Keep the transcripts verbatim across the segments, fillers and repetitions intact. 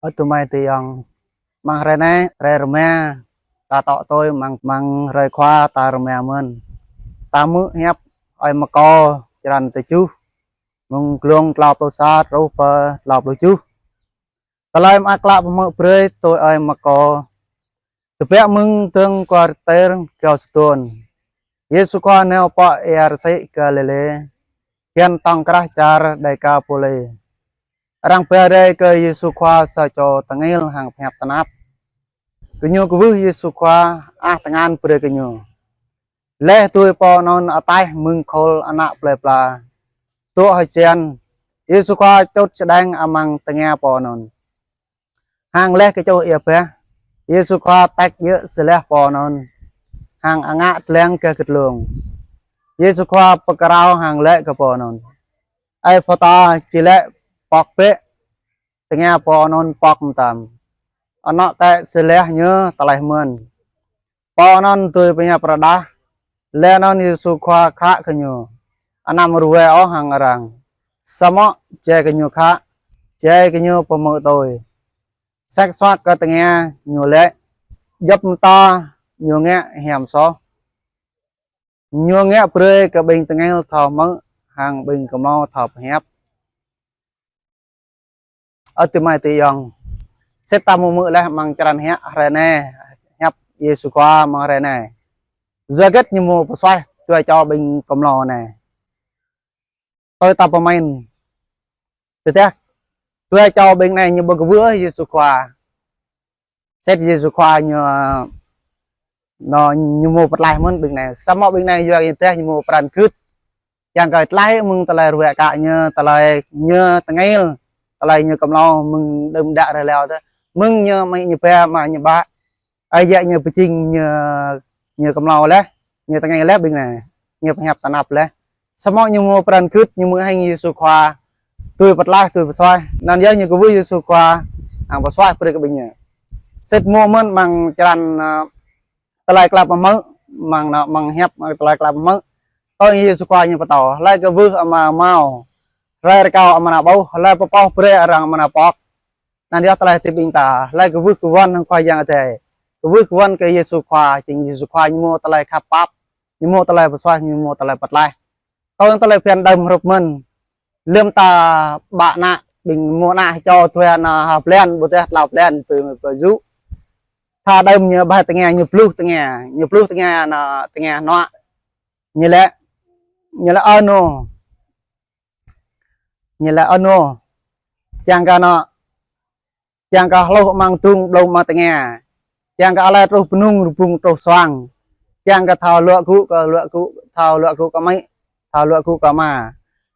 Ơ adơi amai adơi ayŏng, amăng hrơi anai, hrơi rơma, ta tŏ tui amăng, amăng hrơi Khua ta rơma mơ̆n. Ta hmư̆ hiăp Ơi Markô črăn tơjuh, mơ̆ng glông klâo pluh sa truh pơ klâo pluh tơjuh. Tơlơi Mơak Klă pơhmư̆ brơi tui Ơi Markô. Tơbiă mơ̆ng dơ̆ng kwar Tir gao Sidôn, Yêsu Khua nao pơ ia rơsĭ Galilê, kian tŏng krah čar Dekapôli. Arăng ba rai kơ Yêsu Khua sa čô tơngil hăng pơhiăp tơnap. Gơñu kwưh Yêsu Khua ah tơngan brơi kơ ñu. Laih dui pô anŭn ataih mơ̆ng khul ană plơi pla, dŏ hơjăn, Yêsu Khua čut čơđeng amăng tơngia pô anŭn. Hăng laih kơčuh ia bah, Yêsu Khua tĕk djơ̆ jơlah pô anŭn, hăng angak dlăng gah gơdlông. Yêsu Khua pơkrao hăng laĭ kơ pô anŭn: "Êphata", či laĭ: "Pŏk bĕ." Tơngia pô anŭn pŏk mơtam. Anŏ kĕ jơlah ñu tơlaih mơ̆n. Pô anŭn dui pơhiăp rơđah. Laih anŭn Yêsu Khua khă kơ ñu: "Anăm ruai ôh hăng arăng." Samơ̆ jai kơ ñu khă, jai kơ ñu pơhmư̆ tui. Sĕk suăk kơ tơngia, ñu laĭ: "Djŏp mơta ñu ngă hiam soh." Ñu ngă brơi kơ ƀing tơngil thâo hmư̆, hăng ƀing kơmlô thâo pơhiăp. Ơ adơi amai adơi ayŏng, sĭt ta hmư̆ hmư̆ laih amăng črăn hiăp hrơi anai, hiăp Yêsu Khua amăng hrơi anai. Yua hơget ñu hmâo pơsuaih dua čô ƀing kơmlô anai? Tui ta pơmĭn, tơdah dua čô ƀing anai ñu ƀu kwưh Yêsu Khua, sĭt Yêsu Khua ñu, ñu, ñu hmâo pơtlaih mơ̆n ƀing anai. Samơ̆ ƀing anai yua kơ tơdah ñu hmâo pran gưt, kiăng kơ tlaih mơ̆ng tơlơi ruă kă ñu, tơlơi ñu tơngil, tơlơi ñu kơmlô mơ̆ng đưm đă rai leo tơ. Mơ̆ng ñu amĭ ñu ba, ama ñu ba, ơi yă ñu pơjing ñu, ñu kơmlô laih, ñu tơngil laih ƀing anai, ñu pơhiăp tơnap laih. Samơ̆ ñu hmâo pran gưt, ñu hmư̆ hing Yêsu Khua, dui pơtlaih, dui pơsuaih. Anŭn yơh ñu kwưh Yêsu Khua, hăng pơsuaih brơi kơ ƀing ñu. Sĭt hmâo mơ̆n amăng črăn, ơ, Tơlơi Klă Pơhmư̆, amăng anŭn, amăng hiăp Tơlơi Klă Pơhmư̆. Tui Yêsu Khua ñu pơtô: "Hlơi kwưh amra hmâo, hlơi rơkâo amra ƀuh, hlơi pơpŏh brơi arăng amra pŏk." Anŭn yơh tơlơi hơdip ƀing ta, hlơi kwưh kơwăn hăng Khua Yang Adai, kwưh kơwăn kơ Yêsu Khua, jing Yêsu Khua ñu hmâo tơlơi khăp pap, ñu hmâo tơlơi pơsuaih, ñu hmâo tơlơi pơtlaih. Tui tơlơi phiăn đưm hrup mơ̆n. Lơ̆m ta ƀă ană, ƀing hmâo ană hơčâo dua ană ha blan, ƀôdah klâo blan, pơ, pơyŭ. Tha đưm ñu ƀơi tơngia, ñu bluh tơngia, ñu bluh tơngia ană, tơngia hnuă. Ñu laĭ, ñu laĭ: "Ơ nô." Ñu laĭ: "Ơ nô, kiăng kơ ană, kiăng kơ hluh amăng tơdung ƀlŏng amăng tơngia, kiăng kơ alai truh pơnung, rơbung truh suang, kiăng kơ thâo luă gŭ kơ, luă gŭ, thâo luă gŭ kơ amĭ, thâo luă gŭ kơ ama."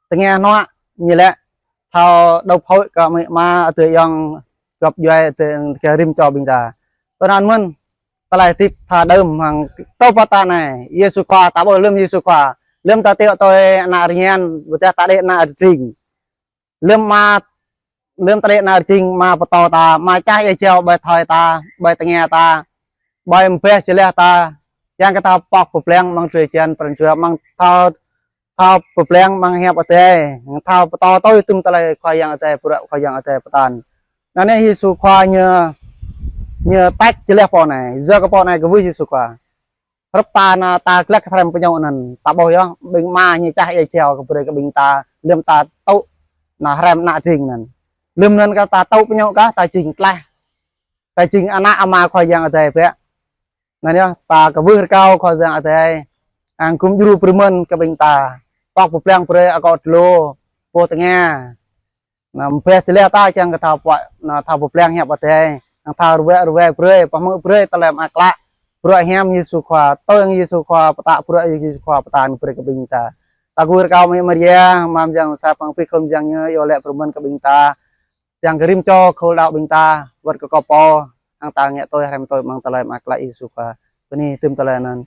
Tơngia hnuă, ñu laĭ: "Thâo đup hôi kơ amĭ ama, adơi ayŏng gŏp djuai, adơi ayŏng gah rĭm čô ƀing ta." Tui anŭn mơ̆n, tơlơi hơdip tha đưm hăng truh pơ ta anai, Yêsu Khua, ta ƀuh lơ̆m Yêsu Khua, lơ̆m ta tui ană rơngian, ƀôdah ta đĭ ană rơding. Lơ̆m ama, lơ̆m ta đĭ ană rơding, ama pơtô ta, ama čah ia jao ƀơi thơi ta, ƀơi tơngia ta, ƀơi mơbeh jơlah ta, kiăng kơ ta pŏk pơblang amăng drơi jăn pran jua, amăng thâo, thâo pơblang amăng hiăp Adai, thâo pơtô tui tơm tơlơi Khua Yang Adai, bruă Khua Yang Adai pơtă. Anŭn yơh Yêsu Khua ñu, ñu tĕk jơlah pô anai, yua kơ pô anai kwưh Yêsu Khua. Hrup ta anŭn, ta glăk hrăm pơñu anŭn, ta ƀuh yơh, ƀing ama ñu čah ia jao kơ brơi kơ ƀing ta, lơ̆m ta tŭ anŭn hrăm ană rơding anŭn. Lơ̆m anŭn kơ ta tŭ pơñu kah, ta jing tlaih, ta jing ană ama Khua Yang Adai bĕ. Anŭn yơh, ta kwưh rơkâo Khua Yang Adai, hăng gum djru pơrơmơn kơ ƀing ta, pŏk pơblang brơi akŏ dlô, boh tơngia. Anŭn mơbeh jơlah ta kiăng kơ thâo pŏk, anŭn thâo pơblang hiăp Adai, hăng thâo ruai, ruai brơi, pơhmư̆ brơi tơlơi mơak klă, bruă hiam Yêsu Khua, tui hăng Yêsu Khua pơtă, bruă Yêsu Khua pơtă brơi kơ ƀing ta. Ta kwưh rơkâo Mơyang Maria, Ama Yang Yôsep hăng abih khul Yang ñu iâu laĭ pơrơmơn kơ ƀing ta, kiăng kơ rĭm čô khul đaŏ ƀing ta wơ̆t kơ kâo pô, hăng ta ngă tui hrăm tui amăng tơlơi mơak klă Yêsu Khua. Bơni tơm tơlơi anŭn.